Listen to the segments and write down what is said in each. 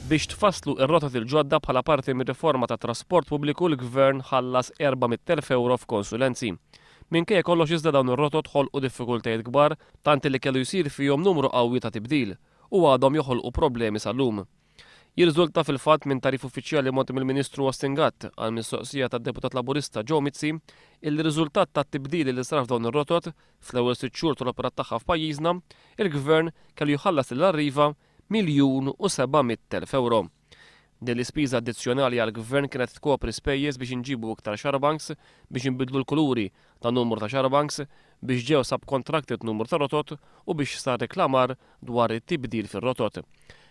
Biex tfasslu r-rotot il-ġodda bħala parti mir-riforma tat-trasport pubbliku l-Gvern ħallas 400,000 ewro f'konsulenzi. Minkejja kollox iżda dawn ir-rotot ħolqu diffikultajiet kbar tant li kellu jsir fihom numru qawwi ta' tibdil u għadhom joħolqu problemi sal-lum. Jirriżulta fil-fatt minn tagħrif uffiċjali mogħti mill-Ministru Austin Gatt għal mistoqsija tad-Deputat Laburista Joe Mizzi illi riżultat tat-tibdil li sar f'dawn ir-rotot fl-ewwel sitt xhur tal-operat tagħha f'pajjiżna, il-Gvern kellu jħallas lil Arriva 1,700,000 ewro. Din l-ispiża addizzjonali għall-Gvern kienet tkopri spejjeż biex inġibu iktar xarabanks, biex inbidlu l-kuluri ta' numru ta' xarabanks, biex ġew subcontracted numru ta' rotot u biex sar reklamar dwar it-tibdil fir-rotot.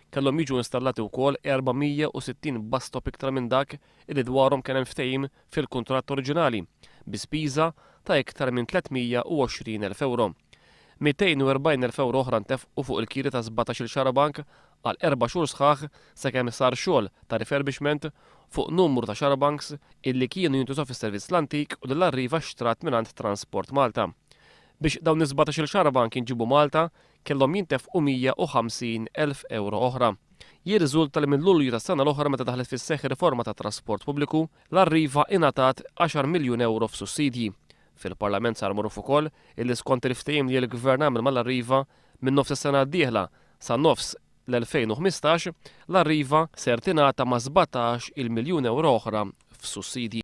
Kellhom jiġu installati wkoll 460 bus stop iktar minn dak illi dwarhom kien hemm ftehim fil-kuntratt oriġinali, bi spiża ta' iktar minn 320,000 ewro. 240,000 ewro oħra ntefqu fuq il-kiri ta' 17-il xarabank għal 4 xhur sħaħ sakemm sar xogħol ta' refurbishment fuq numru ta' xarabanks illi kienu jintużaw fis-servizz l-antik u li l-Arriva xtrat mingħand Transport Malta. Biex dawn is-17-il xarabank jinġibu Malta kellhom jintefqu 150,000 ewro oħra. Jirriżulta li minn Lulju tas-sena l-oħra meta daħlet fis-seħħ riforma ta' trasport pubbliku, l-Arriva ingħatat 10 miljun ewro f'sussidji. Fil-Parlament sar magħruf ukoll illi skont il-ftehim li l-Gvern għamel mal-Arriva minn nofs is-sena d-dieħla sa nofs l-2015, l-Arriva ser tingħata ma' 17 il-miljun ewro oħra f'sussidji.